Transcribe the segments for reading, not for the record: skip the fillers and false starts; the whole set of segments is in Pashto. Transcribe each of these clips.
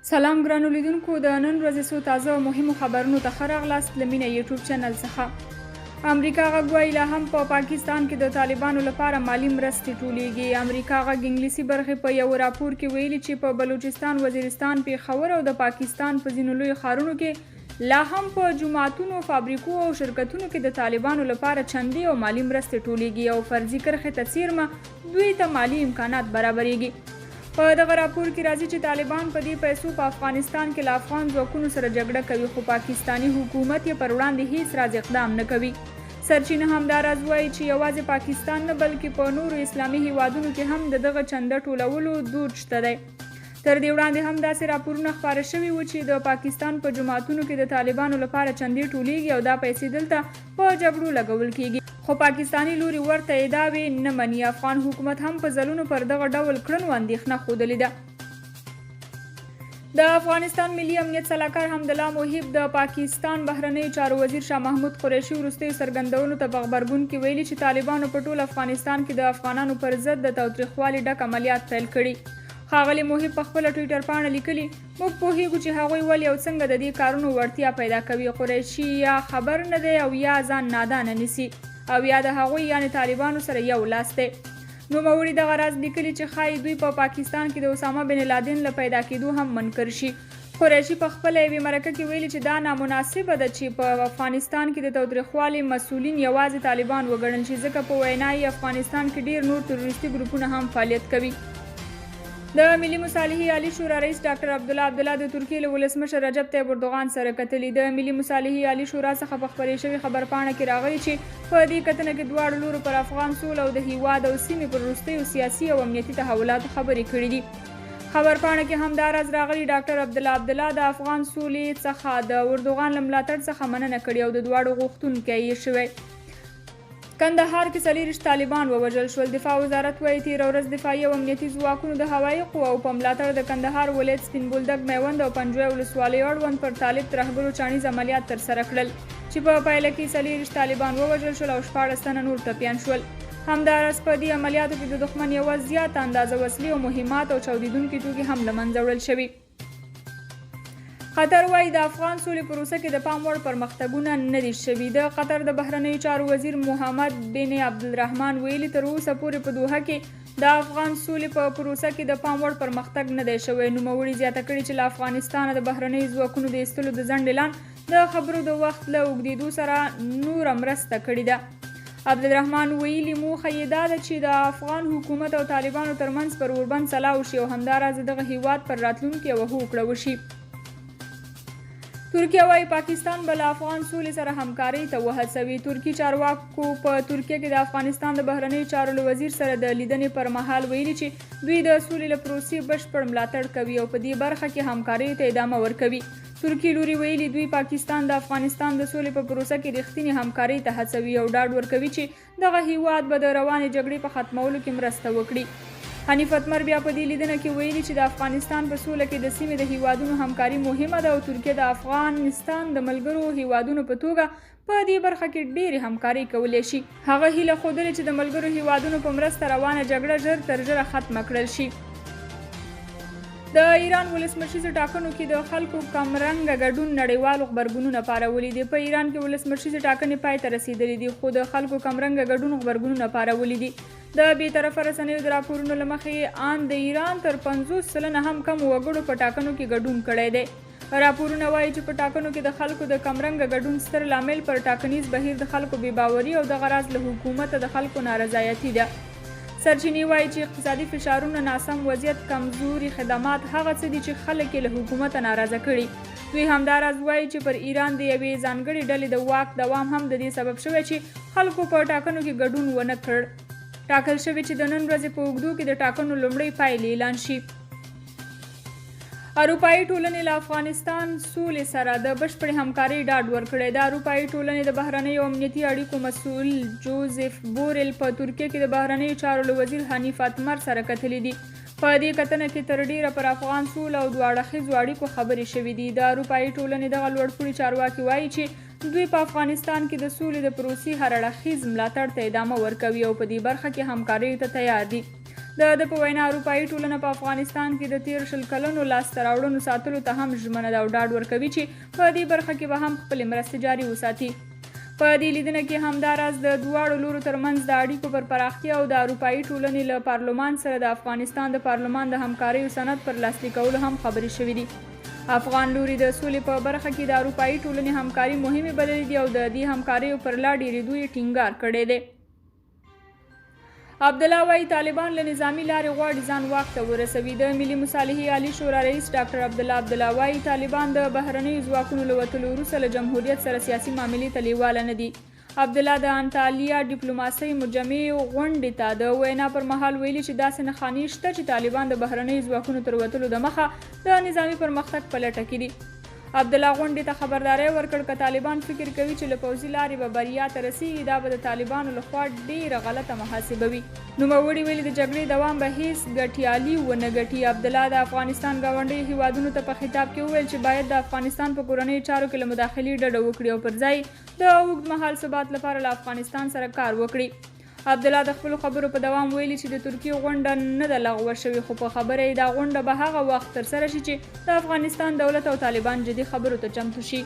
سلام ګرانو لیدونکو، د نن ورځې څو تازه او مهمو خبرونو ته ښه راغلاست له مینه یوټیوب چینل څخه. امریکا غږ وایي لا هم په پاکستان کې د طالبانو لپاره مالي مرستې ټولیږي. امریکا غږ انګلیسي برخې په یوه راپور کې ویلي چې په بلوچستان، وزیرستان، پېښور او د پاکستان په ځینو لویو ښارونو کې لا هم په جوماتونو، فابریکو او شرکتونو کې د طالبانو لپاره چندې او مالي مرستې ټولیږي او فرضي کرښې ته څیرمه دوی ته مالي امکانات برابریږي. په دغه راپور کې راځي چې طالبان په دې پیسو په افغانستان کې له افغان ځواکونو سره جګړه کوي، خو پاکستاني حکومت یې پر وړاندې هیڅ راز اقدام نه کوي. سرچینه همداراز وايي چې یوازې پاکستان نه، بلکې په نورو اسلامي هیوادونو کې هم د دغه چنده ټولولو دود شته دی. تر دې وړاندې هم داسې راپورونه خپاره شوي وو چې د پاکستان په جوماتونو کې د طالبانو لپاره چندې ټولېږي او دا پیسې دلته په جګړو لګول کېږي. خو پاکستاني لوري ورته ادعاوې نه مني. افغان حکومت هم په ځلونو پر دغه ډول کړنو اندېښنه ښودلې ده. د افغانستان ملي امنیت سلاکار حمدالله محب د پاکستان بهرنیو چارو وزیر شاه محمود قریشي وروستیو څرګندونو ته په غبرګون کې ویلي چې طالبانو په ټول افغانستان کې د افغانانو پر ضد د تاوتریخوالي ډک عملیات پیل کړي. ښاغلي محب په خپله ټویټر پاڼه لیکلي، موږ پوهېږو چې هغوی ولې او څنګه د دې کارونو وړتیا پیدا کوي. قریشي یا خبر نه دی او یا ځان نادانه نیسي او یا د هغوی یعنې طالبانو سره یو لاس دی. نوموړي دغه راز لیکلي چې ښايي دوی په پاکستان کې د اسامه بن لادن له پیدا کېدو هم منکر شي. قریشي په خپله یوې مرکه کې ویلي چې دا نامناسبه ده چې په افغانستان کې د تاوتریخوالي مسؤلین یوازې طالبان وګڼل شي، ځکه په وینا یې افغانستان کې ډېر نور تروریستي ګروپونه هم فعالیت کوي. د ملي مصالحې عالي شورا رئیس ډاکټر عبدالله عبدالله د ترکیې له ولسمشر رجب طیب اردوغان سره کتلي. د ملي مصالحې عالي شورا څخه په خپرې شوې خبرپاڼه کې راغلي چې په دې کتنه کې دواړو لورو پر افغان سوله او د هیواد او سیمې پر وروستیو سیاسي او امنیتي تحولاتو خبرې کړې دي. خبرپاڼه کې همداراز راغلي، ډاکټر عبدالله عبدالله د افغان سولې څخه د اردوغان له ملاتړ څخه مننه کړې او د دواړو غوښتونکی یې شوی. کندهار کې 24 طالبان ووژل شول. دفاع وزارت وایي، تېره ورځ دفاعي او امنیتي ځواکونو د هوایي قواو په ملاتړ د کندهار ولایت سپین بولدک، میوند او پنجوای ولسوالیو اړوند پر طالب ترهګرو چاڼیز عملیات ترسره کړل چې په پایله کې 24 طالبان ووژل شول او 16 تنه نور ټپیان شول. همداراز په دې عملیاتو کې د دښمن یوه زیاته اندازه وسلې او مهمات او چاودېدونکي توکي هم له منځه وړل شوي. قطر وايي، د افغان سولې پروسه کې د پام وړ پرمختګونه نه دي شوي. د قطر د بهرنیو چارو وزیر محمد بن عبدالرحمن ویلي، تر اوسه پورې په دوحه کې د افغان سولې په پروسه کې د پام وړ پرمختګ نه دی شوی. نوموړي زیاته کړې چې له افغانستانه د بهرنیو ځواکونو د ایستلو د ځنډ اعلان د خبرو د وخت له اوږدېدو سره نوره مرسته کړې ده. عبدالرحمن ویلي، موخه یې دا ده چې د افغان حکومت او طالبانو ترمنځ پر اوربند سلا وشي او همداراز د دغه هیواد پر راتلونکي یوه هوکړه وشي. ترکیه وايي، پاکستان به له افغان سولې سره همکارۍ ته وهڅوي. ترکي چارواکو په ترکیه کې د افغانستان د بهرنیو چارو له وزیر سره د لیدنې پر مهال ویلي چې دوی د سولې له پروسې بشپړ ملاتړ کوي او په دې برخه کې همکاریو ته ادامه ورکوي. ترکي لوري ویلي، دوی پاکستان د افغانستان د سولې په پروسه کې رښتینې همکارۍ ته هڅوي او ډاډ ورکوي چې دغه هیواد به د روانې جګړې په ختمولو کې مرسته وکړي. حنیف اتمر بیا په دې لیدنه کې ویلي چې د افغانستان په سوله کې د سیمې د هیوادونو همکاري مهمه ده او ترکیه د افغانستان د ملګرو هیوادونو په توګه په دې برخه کې ډېرې همکارۍ کولی شي. هغه هیله ښودلې چې د ملګرو هیوادونو په مرسته روانه جګړه ژر تر ژره ختمه کړل شي. د ایران ولسمشریزو ټاکنو کې د خلکو کمرنګه ګډون نړیوالو غبرګونونه پارولي دي. په ایران کې ولسمشریزې ټاکنې پای ته رسېدلې دي، خو د خلکو کمرنګه ګډون غبرګونونه پارولي دي. د بې طرفه رسنیو د راپورونو له مخې آن د ایران تر 50% هم کمو وګړو په ټاکنو کې ګډون کړی دی. راپورونه وايي چې په ټاکنو کې د خلکو د کمرنګه ګډون ستر لامل پر ټاکنیز بهیر د خلکو بې باوري او دغه راز له حکومته د خلکو نارضایتي ده. سرچینې وايي چې اقتصادي فشارونه، ناسم وضعیت، کمزوري خدمات هغه څه دي چې خلک یې له حکومته ناراضه کړي. دوی همداراز وايي چې پر ایران د یوې ځانګړې ډلې د واک دوام هم د دې سبب شوی چې خلکو په ټاکنو کې ګډون ونه کړ. ټاکل شوې چې د نن ورځې په اوږدو کې د ټاکنو لومړۍ پایلې اعلان شي. اروپايي ټولنې له افغانستان سولې سره د بشپړې همکارۍ ډاډ ورکړی. د اروپايي ټولنې د بهرنیو امنیتي اړیکو مسؤل جوزف بورل په ترکیه کې د بهرنیو چارو له وزیر حنیف اتمر سره کتلي دي. په دې کتنه کې تر ډېره پر افغان سوله او دوه اړخیزو اړیکو خبرې شوې دي. د اروپايي ټولنې دغه لوړپوړي چارواکي وايي چې دوی په افغانستان کې د سولې د پروسې هر اړخیز ملاتړ ته ادامه ورکوي او په دې برخه کې همکاریو ته تیار دي. د ده په وینا، اروپايي ټولنه په افغانستان کې د تېرو 20 کلنو لاسته راوړنو ساتلو ته هم ژمنه ده او ډاډ ورکوي چې په دې برخه کې به هم خپلې مرستې جاري وساتي. په دې لیدنه کې همداراز د دواړو لورو ترمنځ د اړیکو پر پراختیا او د اروپايي ټولنې له پارلمان سره د افغانستان د پارلمان د همکاریو سند پر لاسلیکولو هم خبرې شوې دي. افغان لوري د سولې په برخه کې د اروپايي ټولنې همکاري مهمې بللې دي او د دې همکاریو پر لا ډېرېدو یې ټینګار کړی دی. عبدالله وايي، طالبان له نظامي لارې غواړي ځان واک ته ورسوي. د ملي مصالحې عالي شورا رئیس ډاکټر عبدالله عبدالله وايي، طالبان د بهرنیو ځواکونو له وتلو وروسته له جمهوریت سره سیاسي معاملې ته لېواله نه دي. عبدالله د انتالیا ډیپلوماسۍ مجمع غونډې ته د وینا پر مهال ویلي چې داسې نښانې شته چې طالبان د بهرنیو ځواکونو تر وتلو دمخه د نظامي پرمختګ په لټه کې دي. عبدالله غونډې ته خبرداری ورکړ، که طالبان فکر کوي چې له پوځي لارې به بریا ته رسېږي، دا به د طالبانو له خوا ډېره غلطه محاسبه وي. نوموړي ویلي، د جګړې دوام به هېڅ ګټیالي ونه ګټي. عبدالله د افغانستان ګاونډیو هېوادونو ته په خطاب کې وویل چې باید د افغانستان په کورنیو چارو کې له مداخلې ډډه وکړي او پر ځای د اوږد مهال ثبات لپاره له افغانستان سره کار وکړي. عبدالله د خپلو خبرو په دوام ویلي چې د ترکیې غونډه نه ده لغوه شوې، خو په خبره یې دا غونډه به هغه وخت ترسره شي چې د افغانستان دولت او طالبان جدي خبرو ته چمتو شي.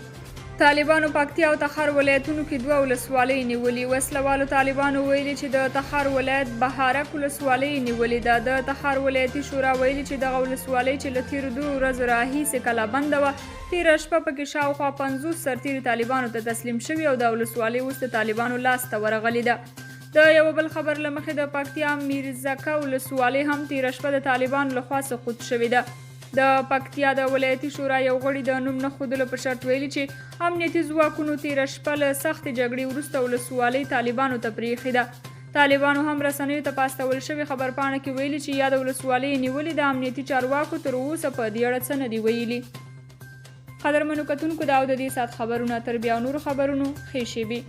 طالبانو پکتیا او تخار ولایتونو کې دوه ولسوالۍ نیولي. وسله والو طالبانو ویلي چې د تخار ولایت بهارک ولسوالۍ یې نیولې ده. د تخار ولایتي شورا ویلي چې دغه ولسوالۍ چې له تېرو دوو ورځو راهیسې کلابنده وه، تېره شپه پکې شاوخوا 50 سرتېري طالبانو ته تسلیم شوي او دا ولسوالۍ اوس د طالبانو لاس ته ورغلې ده. د یوه بل خبر له مخې د پکتیا میرزکه ولسوالۍ هم تېره شپه د طالبانو له خوا سقوط شوې ده. د پکتیا د ولایتي شورا یو غړي د نوم نه ښودلو په شرط ویلي چې امنیتي ځواکونو تېره شپه له سختې جګړې وروسته ولسوالۍ طالبانو ته پرېښې ده. طالبانو هم رسنیو ته په استول شوې خبرپاڼه کې ویلي چې یاده ولسوالۍ یې نیولې ده، امنیتي چارواکو تر اوسه په دې اړه څه نه دي ویلي. قدرمنو کتونکو دا او د دې ساعت خبرونه، تر بیا نورو خبرونو ښې شېبې.